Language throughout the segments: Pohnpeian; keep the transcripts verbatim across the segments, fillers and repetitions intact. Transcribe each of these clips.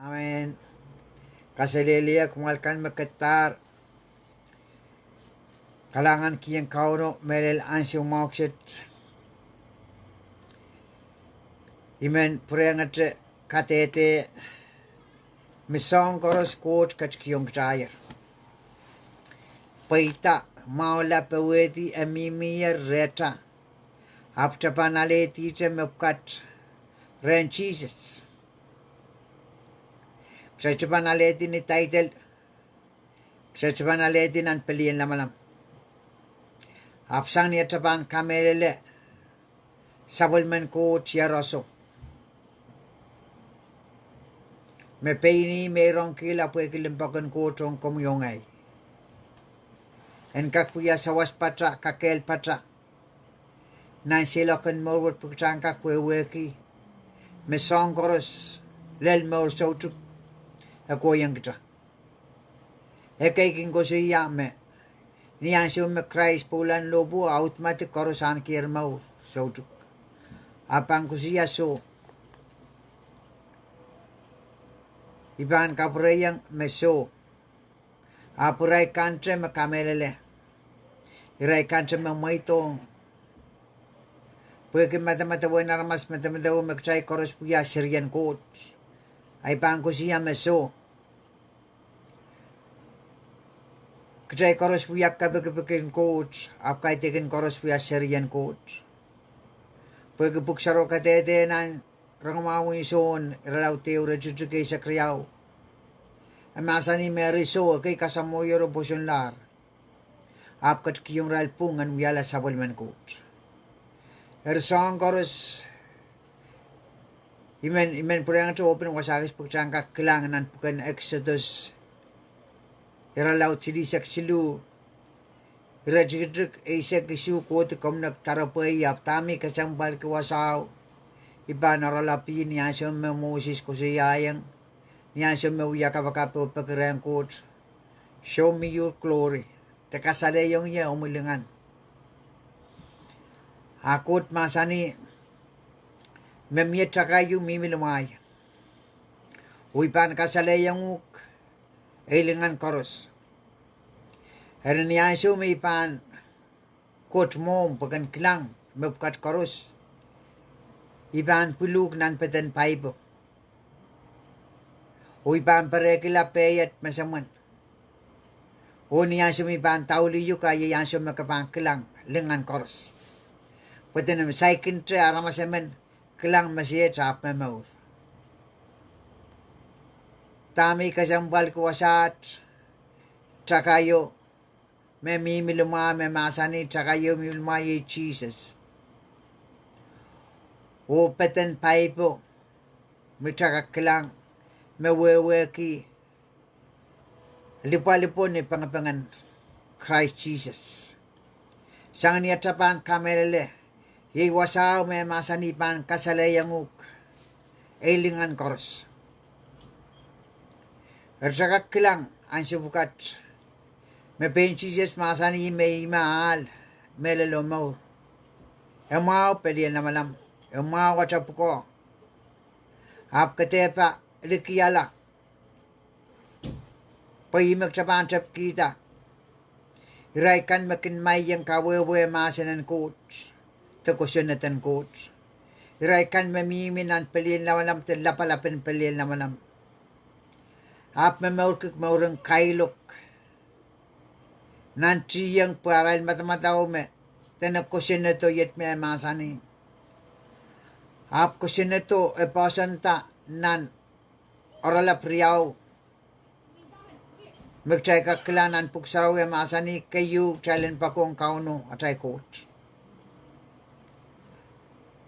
Amen. Kaselehlie kumwail kan me ketidahr. Kalahngan kihong Kauno mehlel ansou mwahu kiset. I men pwurehngete kadehde me soahng koaros Koht ketikihong kitail. Pweida, mwahula, powehdi, e mihmier rehtail. Ahpw kitail pahn alehdihte mepwukat rehn Sises. Kitail sohte pahn alehdi ni title. Kitail sohte pahn alehdi nan pelien lamalam. Ahpw sang ni atail pahn kamehlele sapwellimen Koht iehroso, me pein ih meirongkihla pwehki limpoak en Koht ong komwi oh ngehi, en kak wia sawas pata, kakehl pata nan seiloak en mour wet pwe kitail en kak wehwehki me soahng koaros, lel mour soutuk, e kohieng kitail. Ekei kin koasoia me ni ansou me Krais pwurala lohpwuo, audimadahr koaros ahnekier mour soutuk. Ahpw pahn koasoia soh. I pahn kapwureiong me soh. Ahpw irail kante me kamehlele, irail kante me mweidohng, pwehki madamadau en aramas medemedewe me kitail koaros wia serien Koht, ahi pahn koasoia me soh. Kitail koaros wia kepikipik en Koht, ahpw kaidehkin koaros wia serien Koht. Pwehki pwuhk sarawio kadehde nan Rongamwahu en Sohn irelaud ehu, iretikitik eisek riau, e mahsanih me eri soh, ekei kasamwohiero pwosonlahr, ahpw ketikihong irail pwung en wiahla sapwellimen Koht. Eri soahng koaros, I men, I men pwurehngete open wasa kis pwe kitail en kak kilang nan pwuken Exodus irelaud silihsek siluh, iretikitik eisek isuh, kohdi komw nek doaropwe ih, ahpw dahme I kesempwalki wasao, I pahn oaralapi ni ansou me Moses koasoiaiong, ni ansou me wia kapakap oh peki rehn Koht, Show me your glory. De kasalehiong ie omwi lingan. A Koht mahsanih me mie takai ehu mihmi limwahie, oh I pahn kasalehiong uhk ei lingan koaros. Eri ni ansou me I pahn kot mwohmw pwe ken kilang mepwukat koaros, I pahn pwiluhk nan peden paipo, oh I pahn perehkihla pehiet me semwen. Oh ni ansou me I pahn daulih uhk, a iei ansou me ke pahn kilang lingan koaros. Pwe dene me saikinte aramas emen kilang mesehte ahpw momour. Dahme I kesempwalki wasaht, takai ehu me mihmi limwahie, me mahsanih takai ehu mihmi limwahie iei Sises. Oh peden paipo me kitail kak kilang me wehwehki lipwalipwo ni pengepengen Krais Sises. Sang ni atail pahn kamehlele, iei wasao me mahsanih I pahn kasalehiong uhk ei lingan koaros. Eri kitail kak kilang ansou pwukat me pein Sises mahsanih me ih me ahl, mehlel oh mour. E mwahu pelien lamalam, e mwahu atail pwukoa. Ahpw ke dehr pahn likiala pwe ih me kitail pahn tepkihda irail kan me kin maieng kawehwe mahsen en Koht de kosonned en Koht. Irail kan me mihmi nan pelien lamalam de lapalap en pelien lamalam, ahpw momourki mouren kailok, nantihong pwe arail madamadau me dene kosonnedo iet me mahsanih. Ahpw kosonnedo e poahsoanda nan oaralap riau me kitail kak kilang nan pwuhk sarawi, e mahsanih keieu kitail en poakohng Kauno atail Koht.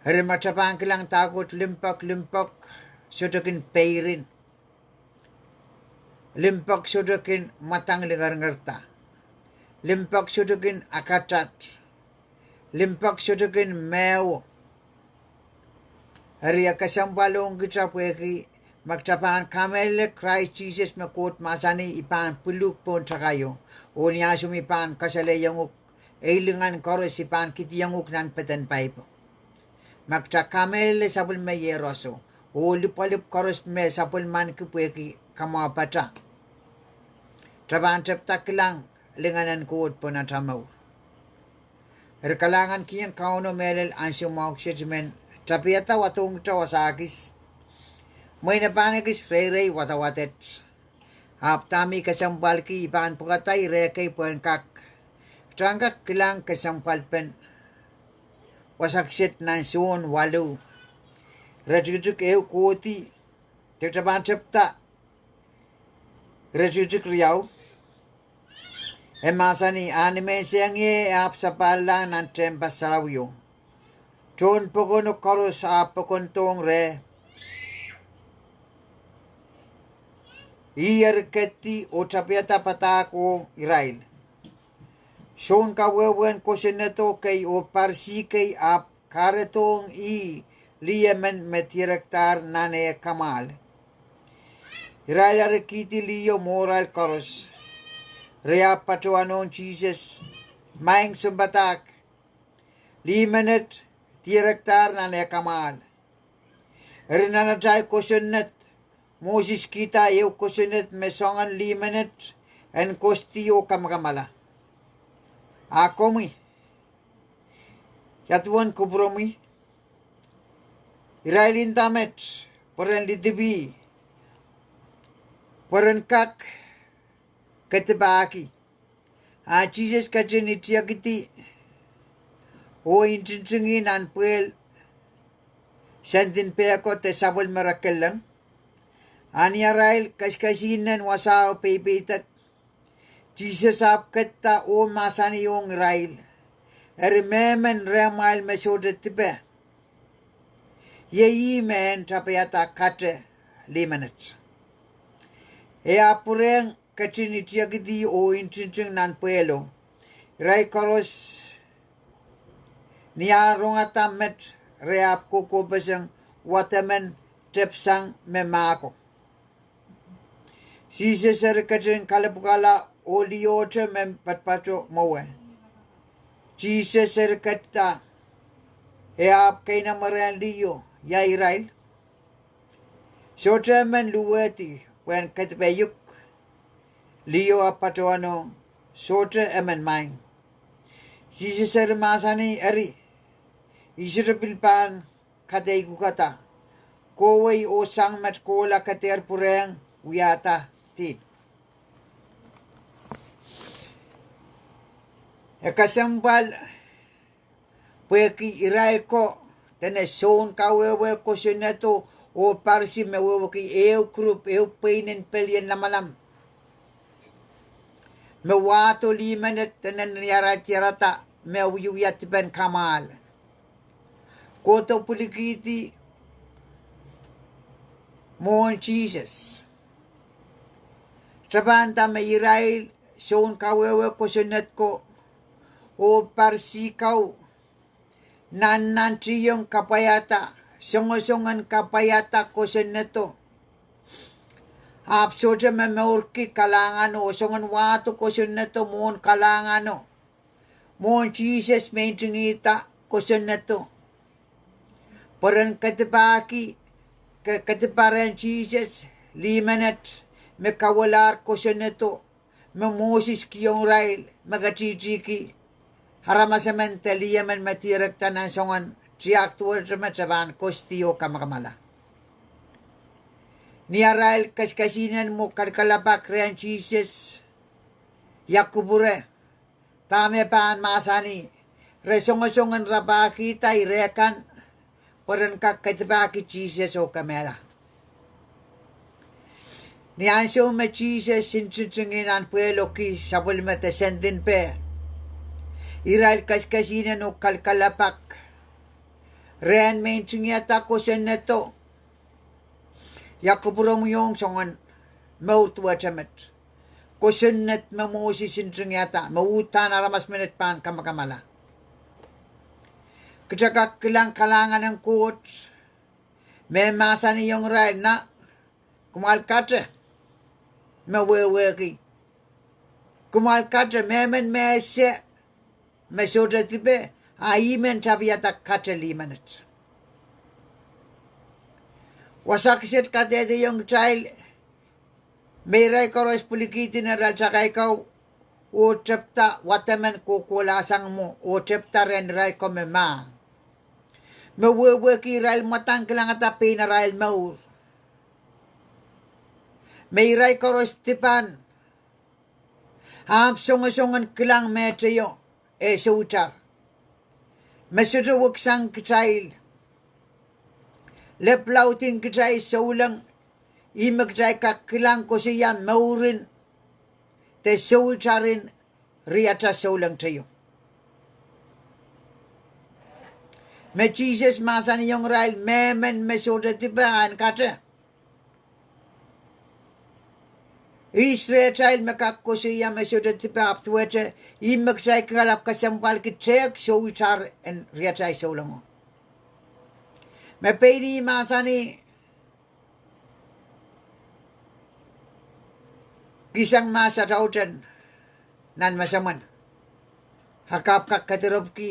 Eri ma kitail pahn kilang dahkot limpoak, limpoak sohte kin peirin. Limpoak sohte kin mwadang lingeringerda. Limpoak sohte kin akatat. Limpoak sohte kin mehwo. Eri e kesempwalohng kitail pwehki ma kitail pahn kamehlele Krais Sises me Koht mahsanih I pahn pwiluhk pohn takaio, oh ni ansou me I pahn kasalehiong uhk ei lingan koaros, I pahn kihdiong uhk nan peden paipo. Ma kitail kamehlele sapwellime iehroso, oh lipwalipw koaros me sapwellimaniki pwehki kamwahu pata. Kitail pahn tepda kilang lingan en Koht pohn atail mour. Eri kalahngankihong Kauno mehlel ansou mwahu kiset I men tapihada wadohngete wasa kis, mwein e pahn ekis reirei wadawad et. Ahpw dahme I kesempwalki, I pahn pwukada ire kei pwehn kak, kitail en kak kilang kesempwalpen wasa kiset nan Sohn waluh, iretikitik ehu kohdi, de kitail pahn tepda iretikitik riau. E mahsanih, A nimenseng ie e ahpw sapahlahng nan tehnpas sarawio. Tohn pokono koaros ahpw pokondohng reh. Ih eri ketdi oh tapihada padahk ong irail. Soun kawehwehn kosonnedo kei oh Parisi kei ahpw kahredohng ih lih emen me dierekdahr nan eh kamwahl. Irail eri kihdi liho mwohrail koaros. Re ahpw patohwanohng Sises, Maing Sounpadahk, lih menet dierekdahr nan eh kamwahl. Eri nan atail kosonned, Moses kihda ehu kosonned me soangen lih menet en kosdi oh kamakamala. A komwi, ia duwen kupwuromwi? Irail nda met, Pwe ren lidipih, pwe ren kak kedipahki. A Sises ketin itiekidi oh ntintingih nan pwehl sendin peh ko de sapwellime re kileng. A ni arail kesikesihnen wasao peipeidek, Sises ahpw ketido oh mahsanihong irail, Eri mehmen rehmwail me sohte dipe, iei ih me en tapihada kate lih menet. E ahpw pwurehng ketin itiekidi oh ntinting nan pwehlo. Irail koaros, ni ar rongada met, re ahpw kohkohpeseng wademen tepsang me mahko. Sises eri ketin kalapwukala oh liohte me patopato mwowe. Sises eri ketido, e ahpw keinemwe rehn liho, Ia irail? Sohte emen luwehdi pwehn kedipe uk. Liho ahpw patohwanohng, Sohte emen, Maing. Sises eri mahsanih, Eri, I sohte pil pahn kadeikukada. Kohwei oh sang met kohla ke dehr pwurehng wiahda dihp. E kesempwal pwehki irail ko, dene soun kawehwe kosonnedo oh Parisi me wehwehki ehu group, ehu pweinen pelien lamalam me wahdo lih menet dene ni arail diarada me wiewia dipen kamwahl, kohdo pwilikihdi mwohn Sises. Kitail pahn nda me irail soun kawehwe kosonned ko oh Parisi ko nannantihong kapwaiada, songosongen kapwaiada kosonnedo, ahpw sohte momourki kalahngano oh soangen wahdo kosonnedo mwohn kalahngano, mwohn Sises me ntingihda kosonnedo, pwe ren kedipahki, ke- kedipa rehn Sises lih menet me kauwehlahr kosonnedo me Moses kihong irail me ketihtihki aramas emen de lih emen me dierekda nan soangen tiahk duwehte me kitail pahn kosdi oh kamakamala. Ni arail kesikesihnen mwo kalkalapak rehn Sises, Ia kupwure? Dahme pahn mahsanih? Re songosongen rapahkihda ire kan pwe ren kak kedipahki Sises oh kemehla. Ni ansou me Sises ntintingih nan pwehlo kis sapwellime de sendin peh, irail kesikesihnen oh kalkalapak rehn me ntingihada kosonnedo, Ia kupwuromwi ong soangen mour duwehte met, kosonned me Moses ntingihada me uhdahn aramas menet pahn kamakamala? Kitail kak kilang kalahngan en Koht me mahsanihong irail, Na, kumwail kate me wehwehki, kumwail kate, mehmen me ese me sohte dipe, a ih men tapihada kate lih menet. Wasa kiset kadehdehiong kitail me irail koaros pwilikihdi nan arail takai ko oh tepda wademen kohkohlahsang mwo oh tepda rehn irail ko me mah, me wehwehki irail mwadang kilangada pein arail mour, me irail koaros dipan ahpw songosongen kilang mehteio eh soutar, me sohte weksang kitail, leplaudin kitail souleng, ih me kitail kak kilang koasoia mourin de soutarin riatail souleng teio. Me Sises mahsanihong irail, mehmen me sohte dipe en kate ihs rehtail me kak koasoia me sohte dipe ahpw duwehte ih me kitail kalap kesempwalki tehk soutar en riatail soulengo. Me pein ih mahsanih, kihsang mah satauten nan mesemwen, a ke ahpw kak kediropwki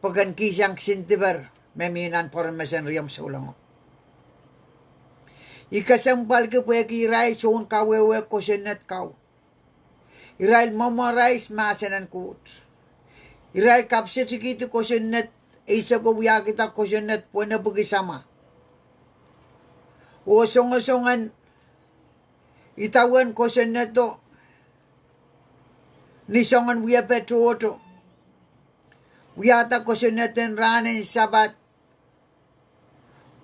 pwe ken kihsang kisin diper me mi nan pwoaren mesen riomw soulengo. I kesempwalki pwehki irail soun kawehwe kosonned kau. Irail memorize mahsen en Koht. Irail kapisetikihdi kosonned, eisek oh wiahkihda kosonned pwehn epwiki samwa oh songosongen idawehn kosonnedo ni soangen wiepe tohto, wiahda kosonned en rahn en Sapad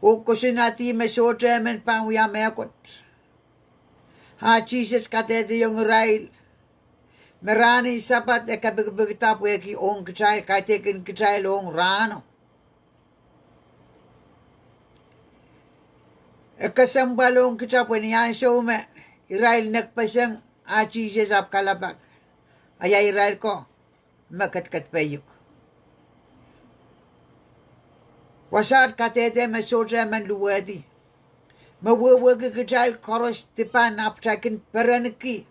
oh kosonned me sohte emen pahn wia mehkot. A Sises kadehdehiong irail me rahn en Sapad e kepikipikda pwehki ong kitail, kaidehkin kitail ong rahno. E kesempwal ong kitail pwe ni ansou me irail nekpeseng, a Sises ahpw kalap, a ia irail ko me ketiket peiuk? Wasaht kadehde me sohte emen luwehdi, me wehwehki kitail koaros dipan ahpw kitail kin perenki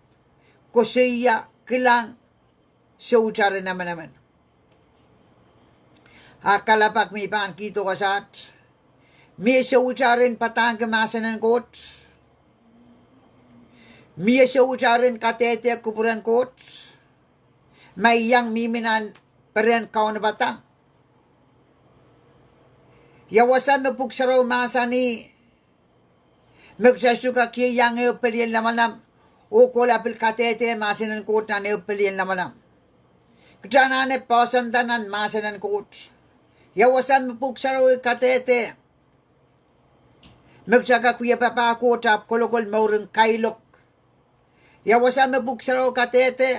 koasoia, kilang soutarin emenemen. A kalap me I pahn kihdo wasaht, mie soutarin padahngki mahsen en Koht, mie soutarin kadehde kupwuren Koht, ma iang mihmi nan perehn kaunopada. Ia wasa me Pwuhk Sarawi mahsanih me kitail sohte kak ieiang ehu pelien lamalam oh kohla pil kadehde mahsen en Koht nan ehu pelien lamalam? Kitail anahne poahsoanda nan mahsen en Koht. Ia wasa me Pwuhk Sarawi kadehde me kitail kak wia papah Koht ahpw kolokol mouren kailok? Ia wasa me Pwuhk Sarawi kadehde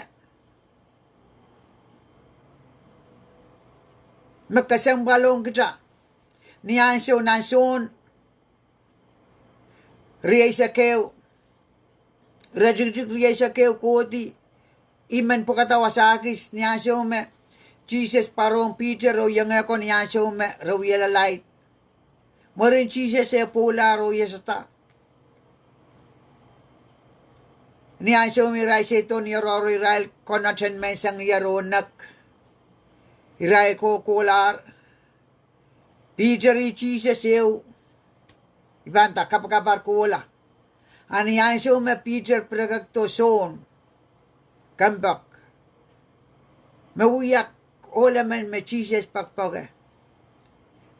me kesempwal ong kitail? Ni ansou nan Sohn rieisek ehu, iretikitik rieisek ehu kohdi, I men pwekada wasa kis ni ansou me Sises pwarohng Piter oh iengehko ni ansou me re wie lalaid. Mwurin Sises eh pwoulahr oh iasada, ni ansou me irail seidohn ierohro, irail konehng menseng ier oh nek, irail kohkohlahr. Piter ih Sises ehu, I pahn nda, kapakap ar kohla. A ni ansou me Piter pirekekdo Sohn kompoak me wia ohl emen me Sises poakpoake,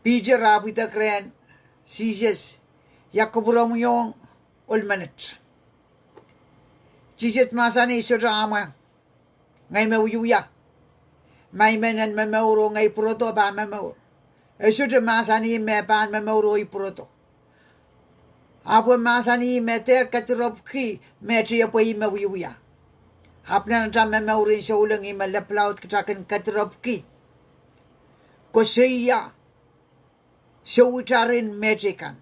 Piter ahpw idek rehn Sises, ia kupwuromwi ong ohl menet? Sises mahsanih, sohte amwa. Ngehi me wiewia, ma I men en momour oh ngehi pwurodo, pahn momour. E sohte mahsanih me pahn momour oh I pwurodo. Ahpw e mahsanih me dehr kediropwki mehte pwe ih me wiewia. Ahpw nan atail momouren souleng, ih me lepwalaud kitail kin kediropwki koasoia soutarin mehte kan.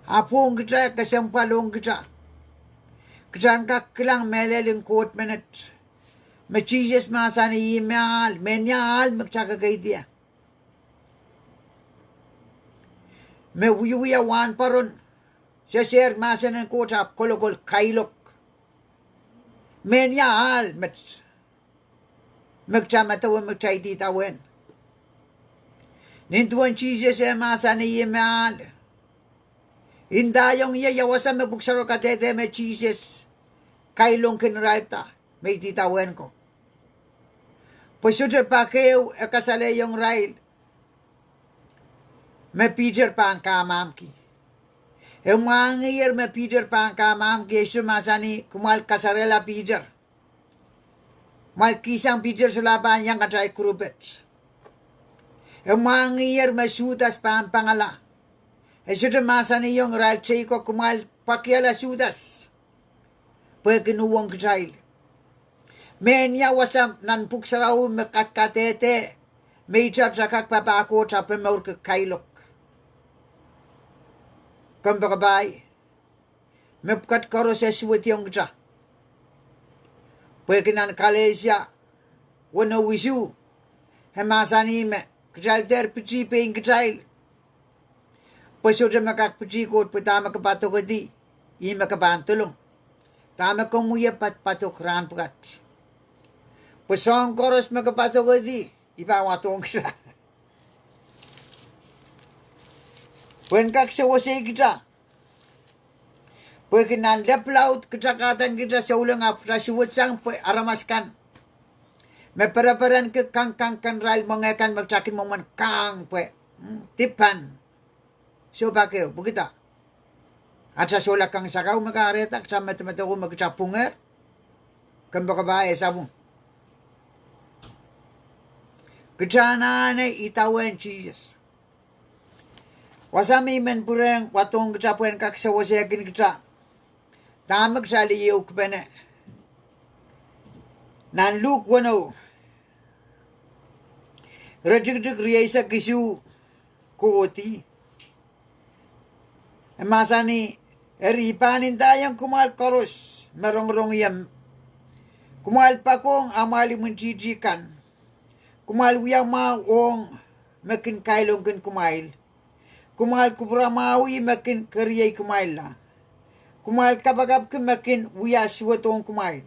Ahpw ong kitail, kesempwal ong kitail, kitail en kak kilang mehlel en Koht menet, me Sises mahsanih ih me ahl, mehnia ahl me kitail kekeidi, me wiewia wahnpoaron, sehse mahsen en Koht ahpw kolokol kailok. Mehnia ahl met me kitail medewe, me kitail idawehn? Nin duwen Sises eh mahsanih ih me ahl, Ndaiong ie ia wasa me Pwuhk Sarawio kadehde me Sises kailongkin irail da, me idawehn ko. Pwe sohte pak ehu e kasalehiong irail me Piter pahn kamahmki. E mwahngihier me Piter pahn kamahmki, e sohte mahsanih, kumwail kasalehla Piter. Kumwail kihsang Piter solahr pahn iang atail kurup et. E mwahngihier me Sudas pahn pangala. E sohte mahsanihong irail teiko, kumwail pwakiala Sudas, pwehki uhwong kitail. Mehnia wasa nan Pwuhk Sarawi me kadkadehde me irail kak papah Koht ahpw mourki kailok? Kompoakepahi, mepwukat koaros e suwediong kita. Pwehki nan Kalesia weneu isuh, e mahsanih me kitail dehr pitih pein kitail, pwe sohte me kak pitih Koht, pwe dahme ke padokedi, ih me ke pahn dolong. Dahme komw wie pad padok rahn pwukat, pwe soahng koaros me ke padokedi, I pahn wadohng kita. Pwe en kak sewese kita. Pwehki nan lep laud kita kahdaneki kita souleng ahpw kita suwedsang pwe aramas kan me pereperenki kangkang kan, irail mwenge kan me kita kin mwomwen kang pwe, mm, dipan. Soh pak ehu, pwukida? Ata sohla kang sakau me kahrehda kita medemedewe me kita pwungehr. Kompoakepahi, e sapwung. Kita anahne idawehn Sises. Wasa me I men pwurehng wadohng kita pwe en kak sewesehkin kita dahme kitail iouki pene. Nan Luk weneu, iretikitik rieisek isuh kohdi, e mahsanih, eri I pahn ndaiong kumwail koaros me rongorong ie, kumwail poakohng amwail imwintihti kan, kumwail wia mwahu ong me kin kailongkin kumwail, kumwail kupwuramwahwih me kin keriei kumwailla, kumwail kapakapki me kin wia suwedohng kumwail.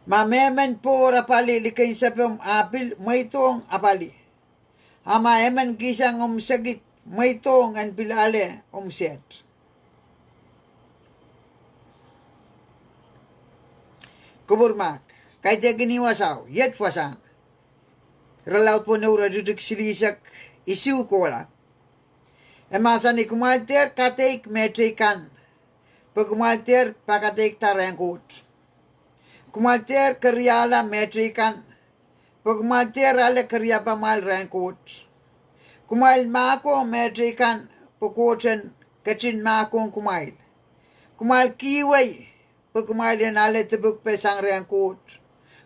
Ma mehmen pohr apwalih likin sapwomw, a pil mweidohng apwalih. A ma emen kihsang omw sekid, mweidohng en pil ale omw seht. Kupwur mahk, kaidehkin ih wasao, iet wasahn. Irelaud weneu, iretikitik silihsek isuh kohla, e mahsanih, kumwail dehr kadeik mehteikan, pwe kumwail dehr pakadeikada rehn Koht. Kumwail dehr keriahla mehteikan, pwe kumwail dehr ale keriapamwail rehn Koht. Kumwail mahkohng mehteikan, pwe Koht en ketin mahkohng kumwail. Kumwail kihwei, pwe kumwail en ale dipwekpe sang rehn Koht.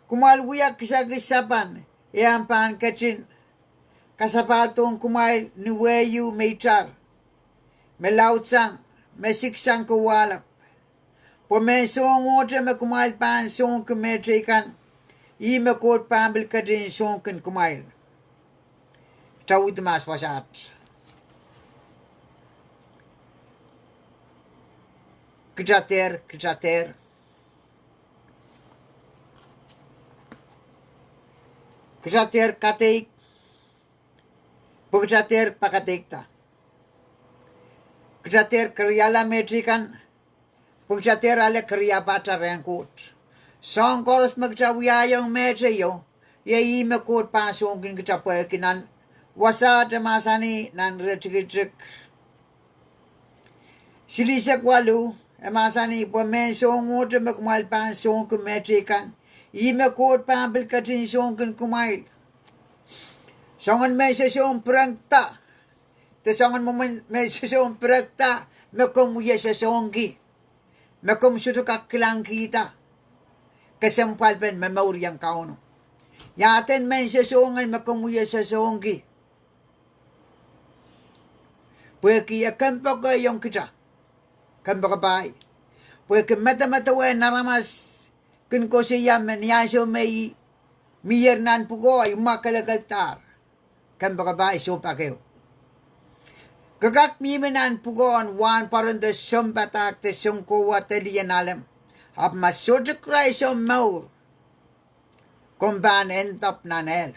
Kumwail wia kisakis sapan, e ahpw pahn ketin kasapahldohng kumwail ni wehio me itar, me laudsang, me siksang kowahlap. Pwe mehn soahngwohte me kumwail pahn soahngki mehteikan, ih me Koht pahn pil ketin soahngkin kumwail. Kita uhd mahs wasaht. Kita dehr, kita dehr, kita dehr kadeik, pwe kita dehr pakadeikada. Kita dehr keriahla mehteikan, pwe kita dehr ale keriapahte rehn Koht. Soahng koaros me kita wiahiong mehteio, iei ih me Koht pahn soahngkin kita pwehki nan wasaht e mahsanih nan iretikitik silihsek waluh, e mahsanih, pwe mehn soahngwohte me kumwail pahn soahngki mehteikan, ih me Koht pahn pil ketin soahngkin kumwail. Soangen mehn sosohn pirekda, de soangen mwomwen mehn sosohn pirekda me komw wie sosohngki, me komw sohte kak kilangkihda kesempwalpen momouriong Kauno. Iahden mehn sosohng en me komw wie sosohngki? Pwehki e kompoakehiong kita. Kompoakepahi. Pwehki medemedewe en aramas kin koasoia me ni ansou me I mihier nan pwukoa I mwakelekeldahr. Kompoakepahi, soh pak ehu. Ke kak mihmi nan pwukoa en wahnpoaron de sounpadahk de sounkowa de lien alem, ahpw ma sohte Krais omw mour, komw pahn end up nan ehl.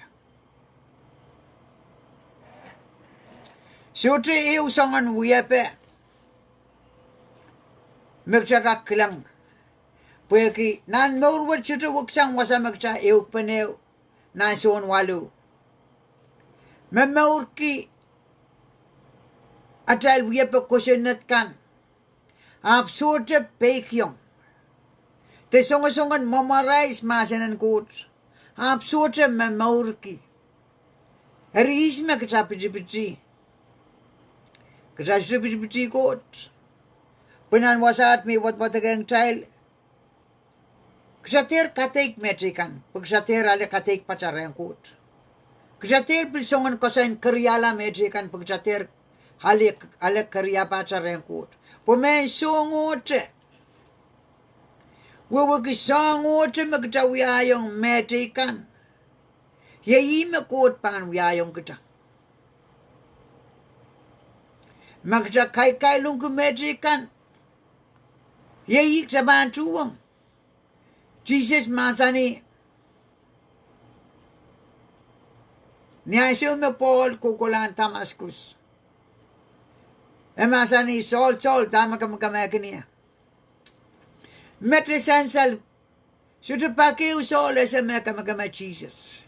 Sohte ehu soangen wiepe me kitail kak kilang. Pwehki nan mour wet sohte weksang wasa me kitail ehukipene nan Sohn waluh. Me momourki atail wiepe kosonned kan, ahpw sohte peikiong de songosongen memorize mahsen en Koht, ahpw sohte momourki. Eri ihs me kitail pitipiti? Kitail sohte pitipiti Koht. Pwe nan wasaht me I wadwadek ong kitail, kitail dehr kadeik mehteikan pwe kitail dehr ale kadeik pata rehn Koht. Kitail dehr pil songen koasoi en keriahla mehteikan pwe kitail dehr ale, ale keriau pata rehn Koht. Pwe mehn soangohte, wehwehki soangohte me kitail wiahiong mehteikan, iei ih me Koht pahn wiahiong kitail. Ma kitail kaikailongki mehteikan, iei ih kitail pahn tuhwong. Sises mahsanih, ni ansou me Pohl kohkohlahng Damaskus, e mahsanih, Sohl, Sohl, dahme ke mekemehkin ie? Mete sansal, sohte pak ehu Sohl ese me e kemekeme Sises.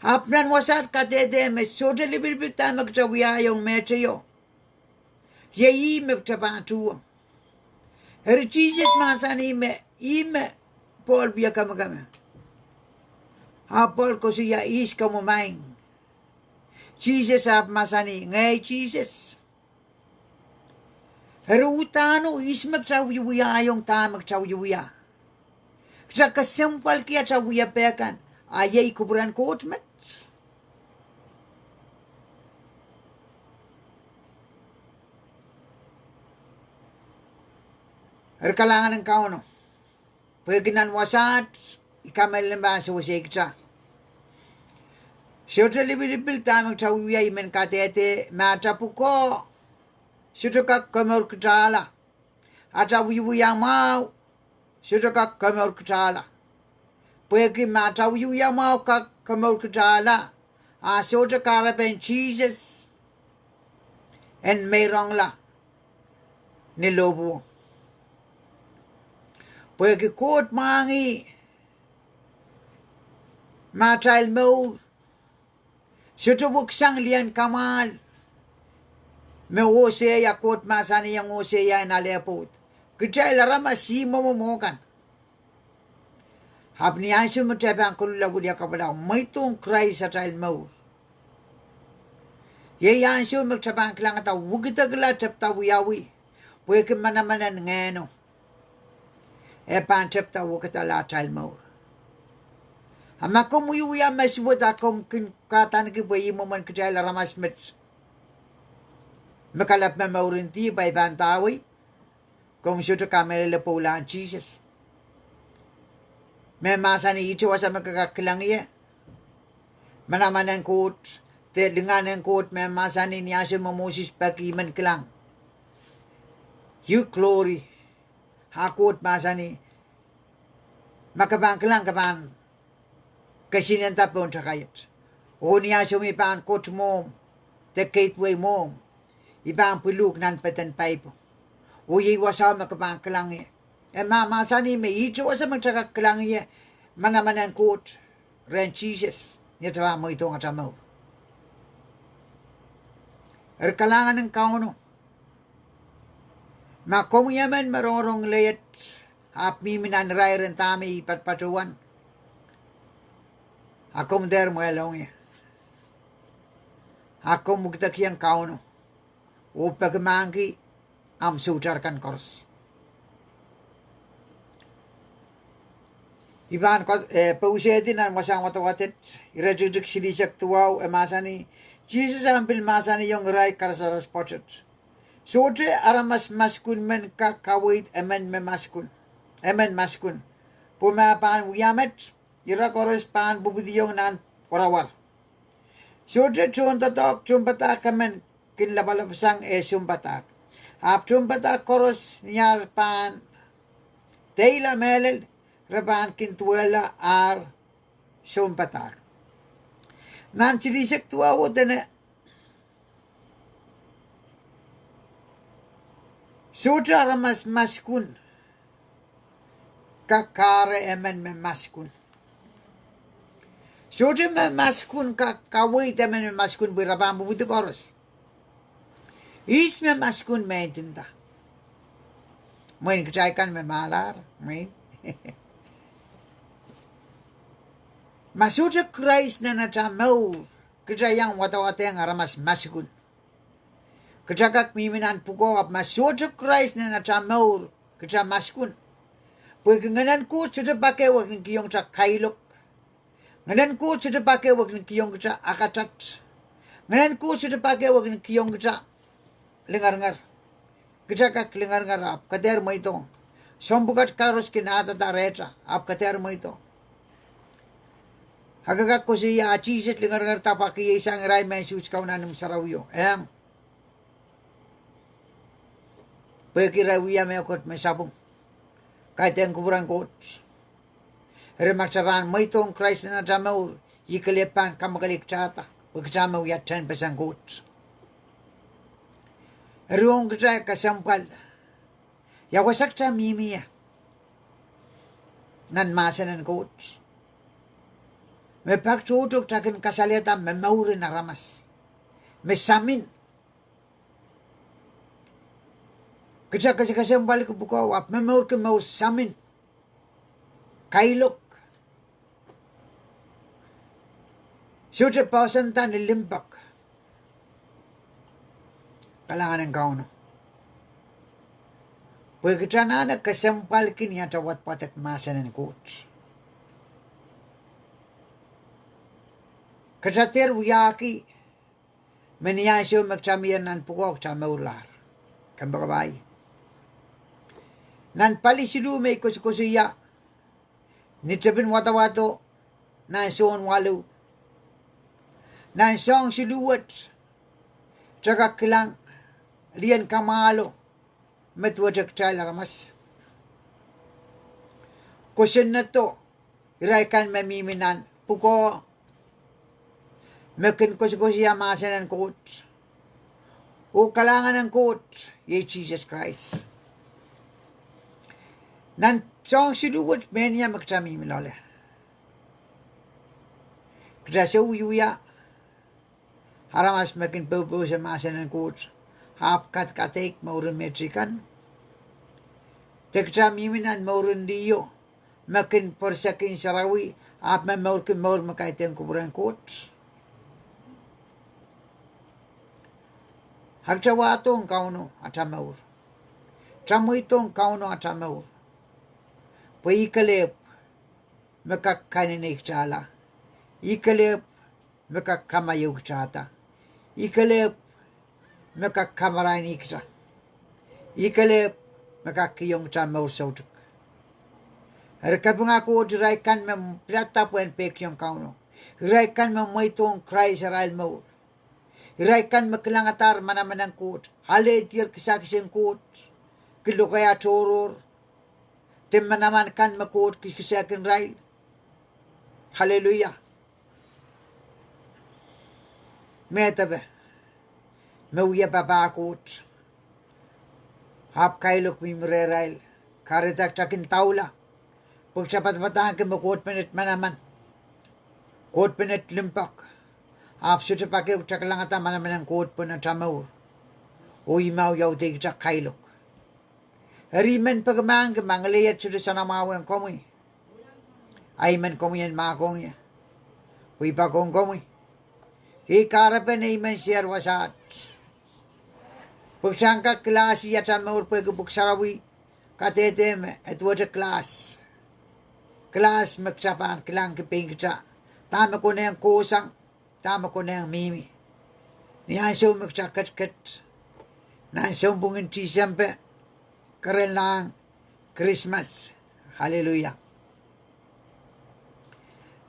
Ahpw nan wasaht kadehde me sohte lipilipil dahme kitail wiahiong mehteio, iei ih me kitail pahn tuhwong. Eri Sises mahsanih me ih me Pohl wia kemekeme. Ahpw Pohl koasoia, Ihs komwi maing? Sises ahpw mahsanih, Ngehi Sises. Eri udahno ihs me kitail wiewiahiong dahme kitail wiewia? Kitail kesempwalki atail wiepe kan, a iei kupwuren Koht met. Eri kalahngan en Kauno, pwehki nan wasaht I kamehlele pahn sewese kitail. Sohte lipilipil dahme kitail wiewia, I men kadehde me atail pwukoa sohte kak komour kitailla. Atail wiewia mwahu sohte kak komour kitailla. Pwehki ma atail wiewia mwahu kak komour kitailla, a sohte kahrepen Sises en meirongla ni lohpwuo. Pwehki Koht mwahngih me atail mour sohte weksang lien kamwahl me Oseia, Koht mahsanihong Oseia en ale pwoud, kitail aramas ih mwomwe mwo kan. Ahpw ni ansou me kitail pahn koluhla wiliakapwala, mweidohng Krais atail mour, iei ansou me kitail pahn kilangada wekidekla tepda wiawi, pwehki manaman en Ngehno e pahn tepda wekidala atail mour. A ma komw wiewia me suwed a komw kin kahdaneki pwe ih mwomwen kitail aramas met me kalap momourin dihp, a I pahn ndawei, komw sohte kamehlele pwoulahn Sises, me mahsanih, Ihte wasa me ke kak kilang ie? Manaman en Koht, de lingan en Koht me mahsanih ni ansou me Moses peki I men kilang you glory. A Koht mahsanih, ma ke pahn kilang, ke pahn kesihnenda pohn takaiet. Oh ni ansou me I pahn kot mwohmw, de gateway mwohmw, I pahn pwiluhk nan peden paipo. Oh iei wasao me ke pahn kilang ie. E mahmahsanih me ihte wasa me kitail kak kilang ie manaman en Koht rehn Sises ni atail pahn mweidohng atail mour. Eri kalahngan en Kauno, ma komwi emen me rongorong lel ahpw mihmi nan irair en dahme I patopatohwan, a komw dehr mweidohng ie, a komw wikidekiong Kauno oh peki mahkki ahmw soutahr kan koaros. I pahn, eh, pousehdi nan wasahn wadawad et, iretikitik silihsek duwau, e mahsanih, Sises ahpw pil mahsanihong irail karasaras pwoatet, Sohte aramas maskun men kak kaweid emen maskun, emen maskun, pwe ma pahn wia met, ira koaros pahn pwupwidiong nan warawar. Sohte tohndoadoahk tohnpadahk emen kin lapalapsang eh sounpadahk, ahpw tohnpadahk koaros ni ar pahn deila mehlel, re pahn kin duwehla ar sounpadahk. Nan silihsek duwau e dene, Sohte aramas maskun Kak kahre emen me maskun. Sohte me maskun kak kaweid emen me maskun pwe re pahn pwupwidi koaros. Ihs me maskun? Me ndinda, mwein kitail kan me mahlahr, mwein. Ma sohte Krais nan atail mour, kitail iang wadawadehng aramas maskun. Kitail kak mihmi nan pwukoa, ahpw ma sohte Krais nan atail mour, kitail maskun. Pwehki Ngehnen Koht sohte pak ehu e kin kihong kitail kailok. Ngehnen Koht sohte pak ehu e kin kihong kitail akatat. Ngehnen Koht sohte pak ehu e kin kihong kitail lingeringer. Kitail kak lingeringer ahpw ke dehr mweidohng. Soahng pwukat koaros kin adada rehtail ahpw ke dehr mweidohng. A ke kak koasoia, Sises lingeringerda pwe kihsang irail me suhs kaun nan imw sarawio, eng. Pwehki irail wia mehkot me sapwung, kaidehn kupwuren Koht. Eri ma kitail pahn mweidohng Krais nan atail mour, ih kelehpw pahn kamwakelei kitailehr, pwe kitail me wia tehnpesen Koht. Eri ong kitail kesempwal, ia wasa kitail mihmi ie nan mahsen en Koht, me pak tohto kitail kin kasalehda me mouren aramas me samin. Kitail kesempwalki pwukoa ahpw me mourki mour samin, kailok. Sohte poahsoanda ni limpoak. Kalahngan en Kauno. Pwe kitail anahne kesempwalki ni atail wadwadek mahsen en Koht. Kitail dehr wiahki me ni ansou me kitail mie nan pwukoa kitail mourlahr. Kompoakepahi. Nan pali siluh me I koasokoasoia, ni tepin wadawado, nan Sohn waluh, nan soahng siluh wet, kitail kak kilang lien kamwahlo me duwehte kitail aramas. Kosonnedo irail kan me mihmi nan pwukoa me kin koasokoasoia mahsen en Koht oh kalahngan en Koht, iei Sises Krais. Nan soahng siluh wet, mehnia me kitail mihmi loale, kitail sou wiewia aramas me kin poupous mahsen en Koht ahpw kadkadeik mouren mehteikan. De kitail mihmi nan mouren liho me kin pwerisek sarawi ahpw me mourki mour me kaidehn kupwuren Koht. A kitail wahdohng Kauno atail mour, kitail mweidohng Kauno atail mour, pwe ih kelehpw me kak kaninei kitailla, ih kelehpw me kak kamaieu kitailda, ih kelehpw me kak kamaraini kitail, ih kelehpw me kak kihong kitail mour soutuk. Eri kapinga Koht irail kan me pilada pwehn peikiong Kauno, irail kan me mweidohng Krais arail mour, irail kan me kilangadahr manaman en Koht, alehdier kisakis en Koht, kin lokaia tohrohr de manaman kan me Koht kiskisehkin irail. Aleluia. Medewe me wia papah Koht ahpw kailok mihmi rehrail, kahrehda kitail kin daula, pwe kitail padapadahngki me Koht menet manaman, Koht menet limpoak, ahpw sohte pak ehu kitail kilangada manaman en Koht pohn atail mour, oh ih me wiaudehkitail kailok. Eri I men peki mahkki ma ngileiet sohte soanamwahu ong komwi, a I men komwi en mahkohng ie, pwe I poakohng komwi. Iei kahrepen ei men sehr wasaht, pwe kitail en kak kilahsi atail mour pwehki Pwuhk Sarawi kadehde me e duwehte kilahs, kilahs me kitail pahn kilangki pein kitail, dahme konehng kohsang, dahme konehng mihmi ni ansou me kitail ketiket nan sounpwongin Tisempe, kerenlahng Krismas. Aleluia.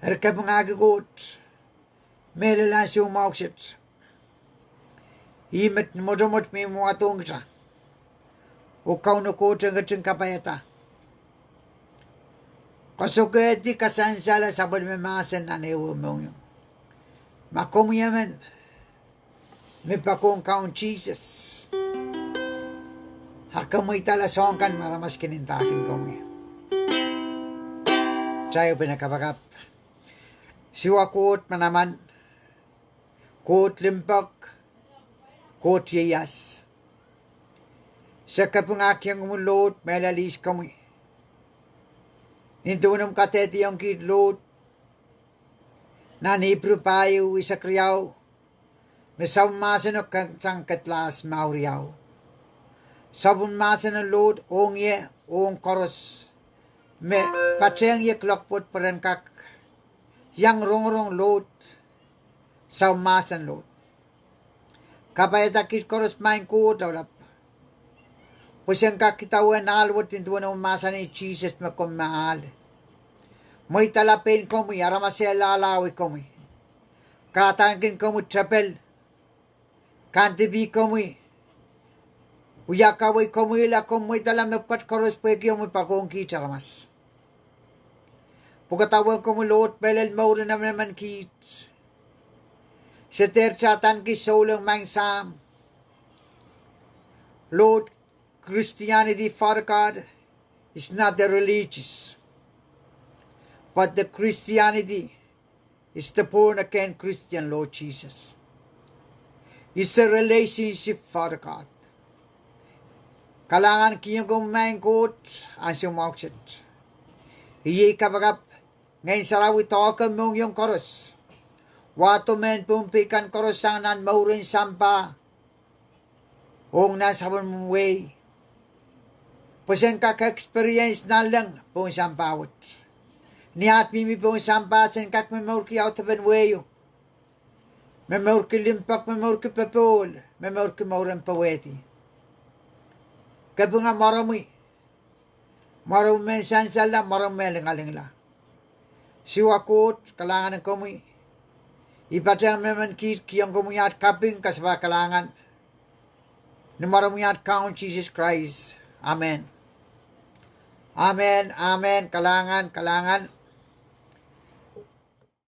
Eri kapingahki Koht, mehlel ansou mwahu kiset, ih met ni mwotomwot me I mwadohng kitail, oh Kauno Koht en ketin kapaiada, koasokohdi, kasansal, sapwellime mahsen nan ehuehu mohngiong. Ma komwi emen me poakohng Kaun Sises, a komwi dahla soahng kan me aramas kin ndahkin komwi. Kitail pahn kapakap. Siwa Koht manaman, Koht limpoak, Koht ieias. Se kapingahkiong komwi Lord, mehlel ihs komwi. Nin duwen omw kadehdehiong kiht Lord, nan Ipru pahieu, eisek riau, me sapwellimomwi mahseno ken sang kedlahs mour riau. Sapwellimomwi mahseno Lord, ong ie, ong koaros me patehng ie kuloak pwoat pwe ren kak iang rongorong Lord, sapwellimomwi mahsen Lord. Kapaiada kiht koaros maing Koht Lapalap, pwe sen kak idawehn ahl wet nin duwen omw mahsanih Sises me komw me ahl. Mweidala pein komwi, aramas eh lahlahwei komwi. Kahdaneki komwi tepel, kandipih komwi, wiahkawei komwihla, komw mweidala mepwukat koaros pwehki omwi poakohng kiht aramas. Pwukadawehn komwi Lord, mehlel mour en emenemen kiht. Se dehr adaneki souleng maing Sahm, Lord, Christianity, Father God, is not a religious, but the Christianity is the born again Christian, Lord Jesus. It's a relationship, Father God. Kalahngan kihong komwi maing Koht, ansou mwahu kiset. Iei kapakap, Ngehn Sarawi doahke mohngiong koaros. Wahdo mehn Pohnpei kan koaros sang nan mouren sampah ong nan sapwellimomwi wehi, pwe sen kak experience nanleng pohn sampah wet. Ni aht mihmi pohn sampah sen kak momourki audepen wehio, momourki limpoak, momourki popohl, momourki mouren powehdi. Kapinga mwaromwi, mwaromwi me sansalda, mwaromwi me lingalingla. Siwa Koht, kalahngan en komwi. I patehng emenemen kiht kihong komwi aht kaping, kasapahl, kalahngan, ni mwaromwi aht Kaun Sises Krais. Amen. Amen, amen, kalahngan, kalahngan.